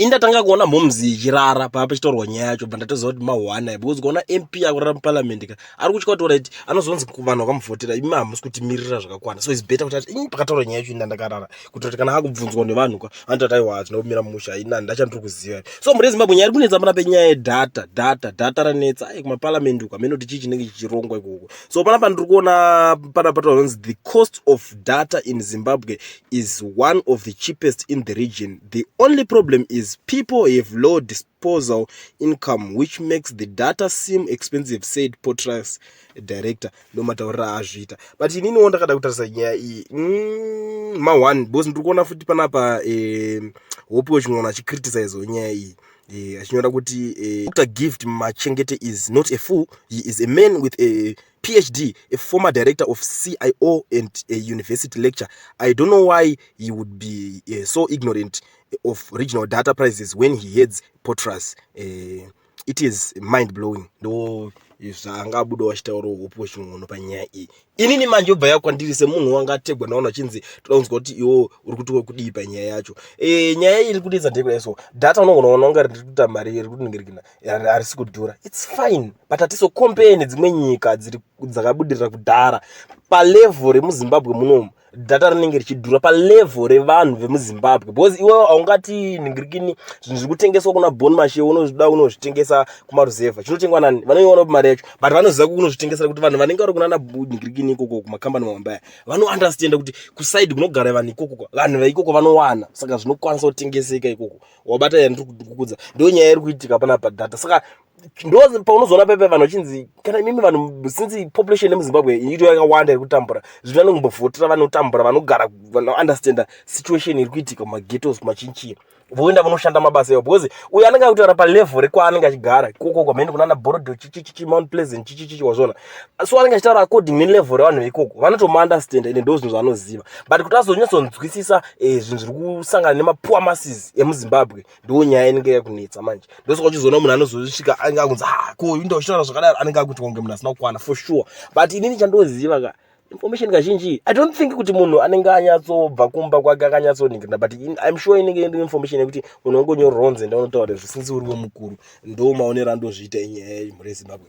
Indatanga kuona mhomzi ichirara paa pachitaurwa nyaya yacho, bva ndatoziva kuti mahwana, because kuona MP akurara muparliament ka, ari kutya kuti, right, anozonzi vanhu vakamuvhotera, imi hamusi kutimirira zvakakwana. So it's better kuti ati, ini pakataurwa nyaya yacho, inda ndakarara, kuitira kuti kana akubvunzwa nevanhu ka, anotati, aiwa, hazvina kumira musha, ina ndachandiri kuziva. So mhuri yeZimbabwe, nyaya iri kunetsa pana penyaya yedata, data ranetsa ai kumaparliament uko. Hamene kuti chii chinenge chichirongwa ikoko. So panapa ndiri kuona panapa patonzi, "The cost of data in Zimbabwe is one of the cheapest in the region. The only problem is people have low disposal income, which makes the data seem expensive," said POTRAZ director. Ndo matauriro aazviita. But ininiwo ndakada kutarisa nyaya iyi, ma1, because ndiri kuona futi panapa Hopewell Chin'ono achicriticizewo nyaya iyi, achinyora kuti, "Dr Gift Machengete is not a fool. He is a man with a PhD, a former director of CIO and a university lecturer. I don't know why he would be so ignorant of regional data prices when he heads POTRAZ. It is mind blowing." Ndo zvanga abudawo achitaurawo Hopewell Chin'ono panyaya iyi. Inini manje obva yakwandiri semunhu wanga ategwa navanhu achinzi toda kunzwa kuti iwo uri kuti kudii panyaya yacho. Nyaya iyi iri kudetsa ndekudai. So data unogona kuona kunga riri kuita mari, riri kuningiririkina, harisi kudhura. It's fine, but hatizocompare nedzimwe nyika dziri dzakabudirira kudhara. Palevel remuZimbabwe munomu, data rinenge richidhura palevel revanhu vemuZimbabwe, because iwewo haungati ningirikini zvinhu zviri kutengeswa kuna Bon Marché, unozvida unozvitengesa kumaruzevha, chinotengwa nani? Vanoiona mari yacho, but vanoziva kunozvitengesera kuti vanhu vanenge vari kunana ningirikini ikoko kumakambani mamambaya vanounderstanda kuti kuside kunogara vanhu ikoko, vanhu vaikoko vanowana, saka zvinokwanisa kutengeseka ikoko. Wabata yandiri kukudza? Ndo nyaya iri kuitika panapa, data. Saka ndo paunozoona pepe vanhu vachinzi, kana imimi vanhu, since population yemuZimbabwe ito yakawanda iri kutambura, zvino vanombovhotera vanotambura, vanogara, vanounderstanda situation iri kuitika kumaghettos, kumachinchii, voenda vanoshanda mabasa iwo, because uyo anenge akutaura palevel rekwaanenge achigara ikoko, kwamhene kunana Borrowdale, chichichichi, Mount Pleasant, chichichichi, wazvona? So anenge achitaura according nelevel revanhu veikoko, vanotomuunderstanda, ende ndo zvinhu zvaanoziva. But kuti azonyatsonzwisisa zvinhu zviri kusangana nemapoor masses emuZimbabwe, ndo nyaya inenge yakunetsa manje. Ndosaka uchizoona munhu anozosvika anenge akunzi, ah, ko inda uchitaura zvakadaro, anenge akuti kunge munhu asina kukwana for sure. But inini chandoziva ka, information kazhinji, I don't think kuti munhu anenge anyatsobva kumba kwake akanyatsoningirina, but I'm sure inenge iri information yekuti munhu ongonyorerwa kunzi enda unotaura zvisinzi uriwe mukuru. Ndo maonero andozviita inyaya yemhuri yeZimbabwe.